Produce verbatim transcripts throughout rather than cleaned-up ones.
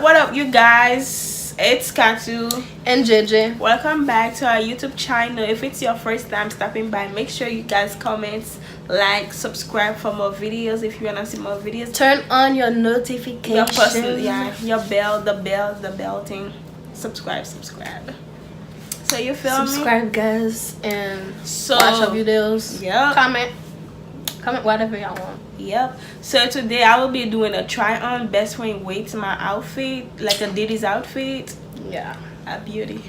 What up, you guys? It's Katu. And J J. Welcome back to our YouTube channel. If it's your first time stopping by, make sure you guys comment, like, subscribe for more videos if you wanna see more videos. Turn on your notification. Your person, yeah, your bell, the bell, the bell thing. Subscribe, subscribe. So you feel me? Subscribe, guys, and So, watch our videos. Yeah. Comment. Comment whatever y'all want. Yep. So today I will be doing a try on best friend weight my outfit, like a Diddy's outfit. Yeah. A beauty.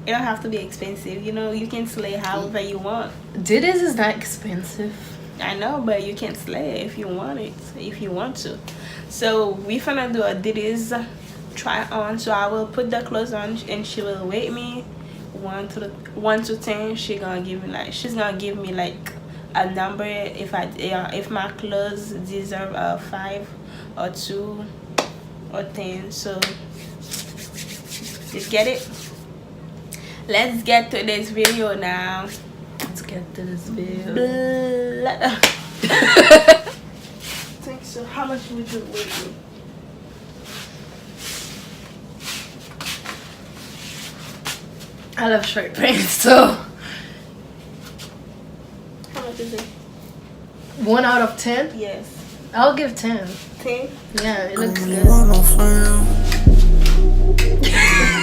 It don't have to be expensive, you know, you can slay however you want. Diddy's is not expensive. I know, but you can slay if you want it, if you want to. So we finna do a Diddy's try on. So I will put the clothes on and she will weight me one to the one to ten. She gonna give me like she's gonna give me like a number if I yeah, if my clothes deserve a five or two or ten. So you get it. Let's get to this video now. Let's get to this video. Think so. How much would you weigh me? I love short pants, so How much is it? One out of ten? Yes. I'll give ten. Ten? Yeah, it looks Really good. Want no fun.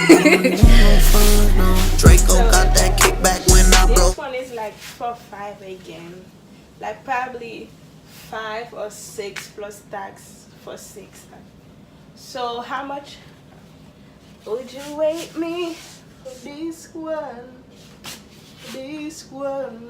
Really want no fun, no. Draco got that kickback when I blow. This one is like for five again. Like probably five or six plus tax for six. So how much would you weight me for this one? This one.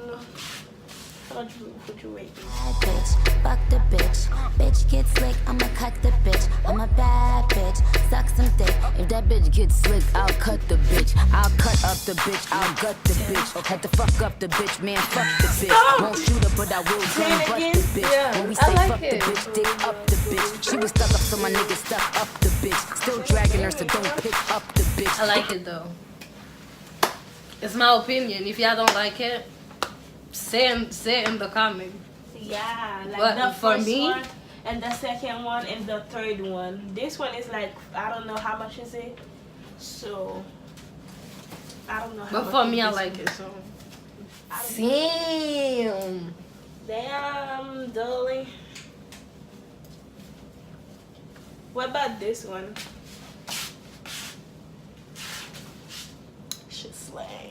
How much would you weight me? Bad bitch, fuck the bitch. Bitch get slick, I'ma cut the bitch. I'm a bad bitch, suck some dick. If that bitch get slick, I'll cut the bitch. I'll cut up the bitch, I'll gut the bitch. Had to fuck up the bitch, man, fuck the bitch. Won't shoot her, but I will gun bust the bitch. When we say fuck the bitch, dick up the bitch. She was stuck up, so my nigga stuck up the bitch. Still dragging her, so don't pick up the bitch. I like it though. It's my opinion. If y'all don't like it, say in, say in the comment. Yeah, like But the for first me- one and the second one and the third one. This one is like I don't know how much is it. So I don't know how But much for is me, I this like one. It. So. I don't Damn. Damn, darling. What about this one? She slay.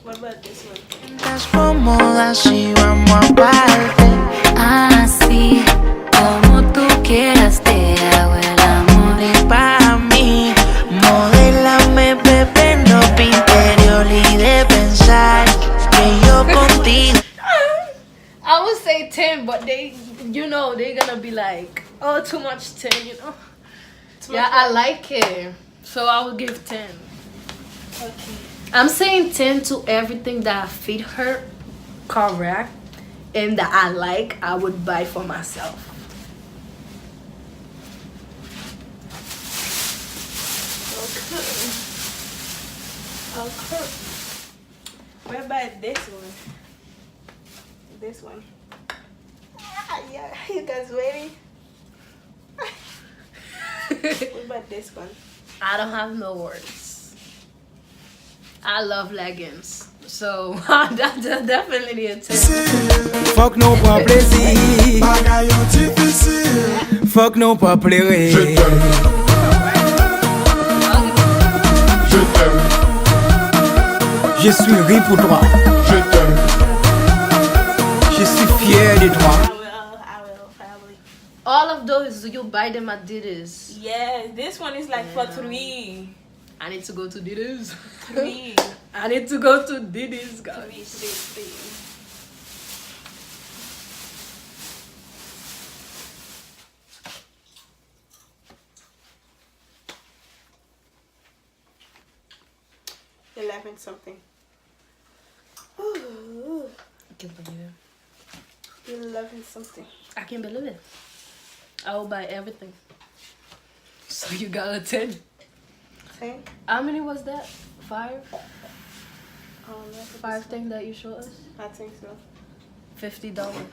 What about this one? Estás como la chiva, vamos a parte. Así como tú quieras te hago el amor. Y pa' mí, modélame, bebé, no interior y de pensar que yo contigo. I would say ten, but they, you know, they're gonna be like, oh, too much ten, you know? Yeah, I like it. So I would give ten. Okay. I'm saying ten to everything that fit her correct and that I like, I would buy for myself. Okay. Okay. What about this one? This one. Ah, yeah. You guys ready? What about this one? I don't have no words. I love leggings. So that, that's definitely a ten. Fòk nou pran plezi. Fòk nou pa plere. Je suis ri pour toi. Je suis fier de toi. I will, I will, probably. All of those you buy them at Diddy's. Yeah, this one is like for three. I need to go to Diddy's. Three. I need to go to Diddy's, guys. Three, three, three. Eleven something. Ooh, I can't believe it. eleven something. I can't believe it. I will buy everything. So you got a ten. Ten? How many was that? Five? Um, Five things that you showed us? I think so. Fifty dollars.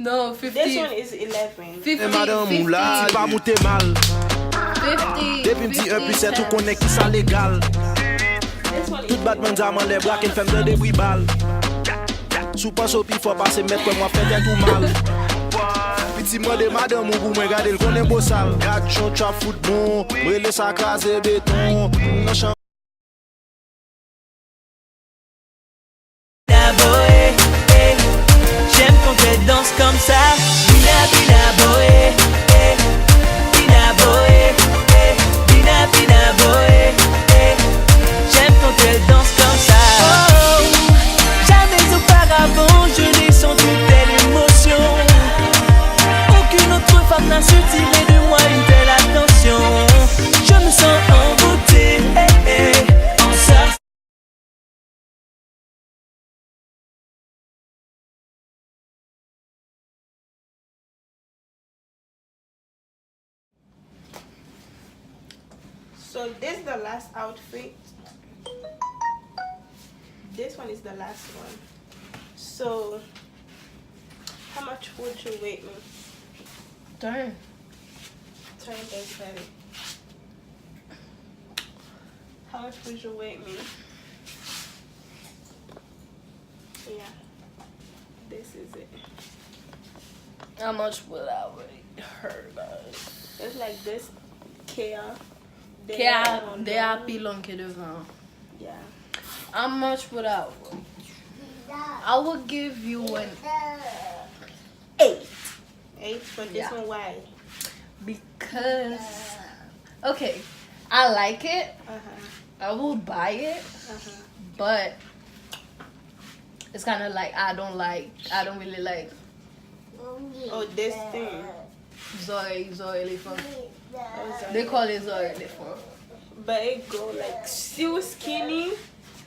No, This one fifty. Is eleven. fifty. E madanm ou la, ti pa moute mal. fifty. Depi m di enplis sèt ou konnen ki sa legal. This one is Tout batman zam anlè brake l fè m tande bri bal. Si w panse w pi fò pase m mèt kwè m w ap fè tèt ou mal. Piti mande madanm ou pou mwen gade l konnen bosal. Gad jan w t ap fout bon, m rele sa kraze beton. M nan chan. Pina boy, eh. J'aime quand elle danse comme ça. Pina, pina boy, eh. Pina boy, eh. Pina, pina boy, eh. J'aime quand elle danse comme ça. Oh, jamais auparavant je n'ai senti telle émotion. Aucune autre femme n'a su tirer de moi une telle attention. Je me sens envoûté, eh, eh, en sa. So this the last outfit. This one is the last one. So how much would you rate me? Darn. Turn this heavy. How much would you rate me? Yeah. This is it. How much would I rate her, guys? It's like this. Kea. Kea, de a pi long ke devan. Yeah. How much would I rate? I would give you an eight. Eight for this Yeah. One. Why? Because, okay, I like it. Uh huh. I will buy it. Uh huh. But it's kind of like I don't like, I don't really like Oh, this thing. Zòrèy, zòrèy elefan. Oh, They call it zòrèy elefan. But it go like si ou skinny,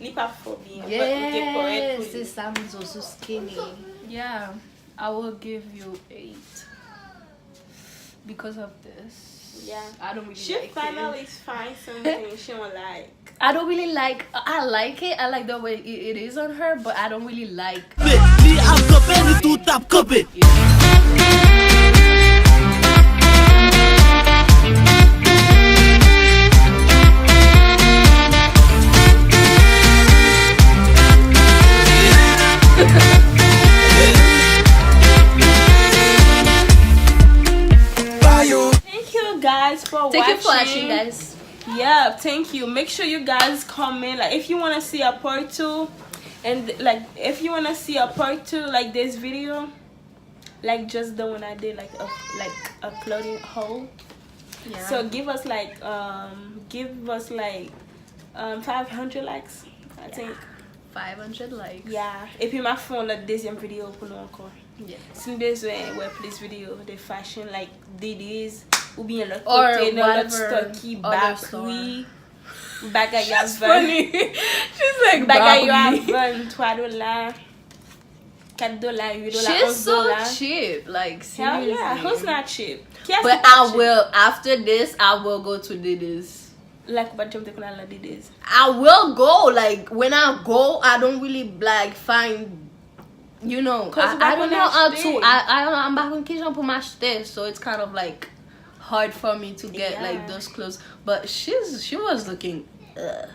li pa fò byen. But ou te correct Yes, pou se li. Sa m di w sou skinny. Yeah, I will give you eight because of this. Yeah. I don't really She like finally it. Find something she don't like. I don't really like. I like it. I like the way it, it is on her, but I don't really like. Li ap kanpe, nou tout ap kanpe. Thank you guys for Thank you watching. For watching, guys. Yeah, thank you. Make sure you guys comment, like, if you want to see a part two, and, like, if you want to see a part two, like, this video, like, just the one I did, like, a, like, a clothing haul. Yeah. So give us like um give us like um five hundred likes, I think. Five hundred likes. Yeah. Epi m ap fè yon lòt dezyèm videyo pou nou ankò. Yeah. Si n bezwen wè plis videyo de fashion, like, Didis, oubyen lòt Or kote nan lòt whatever store ki other ba store. Pri, bagay yo ap She's vann. Funny. She's like Bagay yo ap Bobby. Vann twa dola, kat dola, uit dola, She's onz so dola. Cheap. Like, Hell yeah, seriously. Who's not cheap? Kiyès ki But pa I cheap? Will, after this, I will go to Didis. Like, ou pa t janm te konn al nan Didis. I will go. Like, when I go, I don't really, like, find, you know, 'Cause I, ou pa I don't konn know how achte. To, I, I, m pa konn kijan pou m achte, so it's kind of, like, hard for me to get, like, Yeah. Those clothes. But she's, she was looking, uh,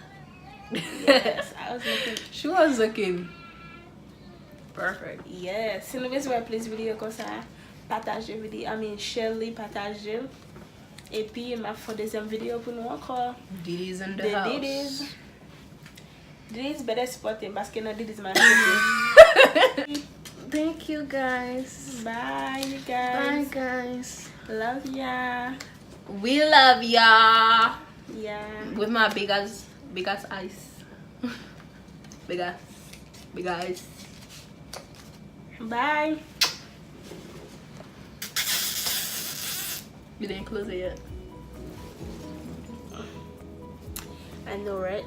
Yes, I was looking. She was looking perfect. Yes, si nou bezwen wè plis videyo konsa, pataje videyo, I mean, share li, pataje l. Epi, m ap fè dezyèm videyo pou nou ankò. Didis in the The house. Didis. Didis better sipòte m, paske nan Didis m ap cheke. Thank you, guys. Bye, you Bye, guys. Guys. Love ya. We love y'all. Yeah. With my big ass, big ass eyes. Big ass, big eyes. Bye. You didn't close it yet. I know, right?